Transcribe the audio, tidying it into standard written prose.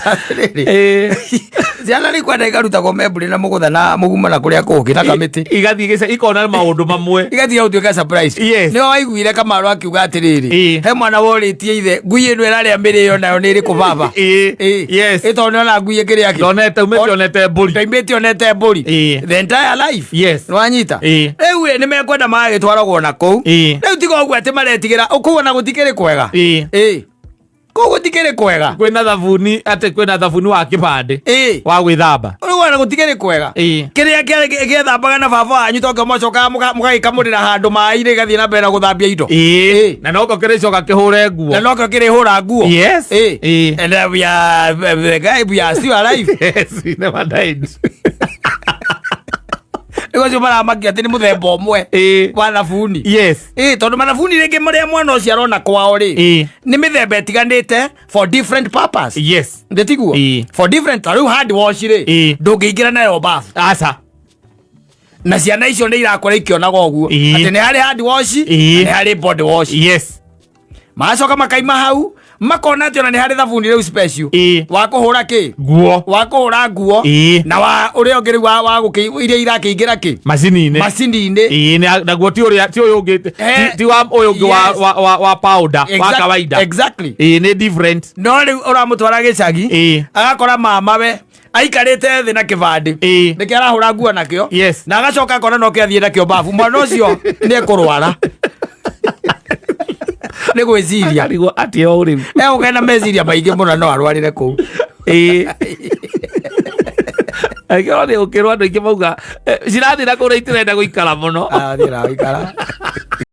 Atĩrĩrĩ, ciana nĩ kwenda ikarutagwo membũrĩ na mũgũtha na mũgumo na kũrĩa kũngĩ na kamĩtĩ. Igathiĩ gĩca ikona maũndũ mamwe. Igatiga gũtuĩka surprise. Yes. Nĩwe waiguire Kamaru akiuga atĩrĩrĩ, he mwana worĩtie ithe, ngui ĩno ĩrarĩa mĩrĩo nayo nĩ ĩrĩkũ baba? Ĩ tondũ nĩona ngui ĩkĩrĩa kĩ? Ndonete umĩte onete mbũri. Ndaimĩte onete mbũri. The entire life. Nĩwanyita? Rĩu ĩ, nĩmekwenda magagĩtwaragwo na kũu. Rĩu tiga ũguo atĩ maretigĩra kũu ona gũtikĩrĩ kwega. Ĩ. Kũu gũtikĩrĩ kwega. Kwĩna thabuni, atĩ kwĩna thabuni wa kĩbandĩ wa gwĩthamba. Rĩu ona gũtikĩrĩ kwega. Kĩrĩa gĩethambaga na baba wanyu tondũ mwacokaga mũgagĩkamũrĩra handũ maĩ-inĩ gĩgathiĩ na mbere na gũthambia indo. Na noko kĩrĩcoka kĩhũre nguo. Na nokĩo kĩrĩhũra nguo. And we are the guy, we are still alive. Yes, we never died. Rĩu acio maramakia atĩ nĩ mũthemba ũmwe wa thabuni. Ĩ tondũ mathabuni rĩngĩ marĩa mwana ũcio arona kwao rĩ, nĩ mĩthemba ĩtiganĩte for different purpose. Ndĩtiguo? For different, ta rĩu hand wash rĩ, ndũngĩingĩra nayo bafu. Aca. Na ciana icio nĩ irakũra ikĩonaga ũguo atĩ nĩ harĩ hand wash na nĩ harĩ body wash. Magacoka makaima hau makona atĩ ona nĩ harĩ thabuni rĩu special wa kũhũra kĩ? Nguo. Wa kũhũra nguo. Na wa ũrĩa ũngĩ rĩu wa gũkĩ iria irakĩingĩra kĩ? Macini-inĩ. Macini-inĩ. Naguo ti ũrĩa ti ũyũ ũngĩ ti wa ũyũ ũngĩ wa wa powder wa kawaida. Ĩ nĩ different. No rĩu ũramũtwara gĩcagi, agakora mama we aikarĩte thĩ na kĩbandĩ nĩkĩo arahũra nguo nakĩo, na agacoka akona no kĩathiĩ nakĩo babu. Mwana ũcio nĩ ekũrwara nĩ gwĩciria. Akarigwo atĩ o rĩu. Egũkena na meciria maingĩ mũno, no arwarĩre kũu. Angĩkorwo nĩ ũkĩrwo andũ aingĩ mauga cirathiĩ na kũrĩa itirenda gũikara mũno. Athiĩ na gũikara.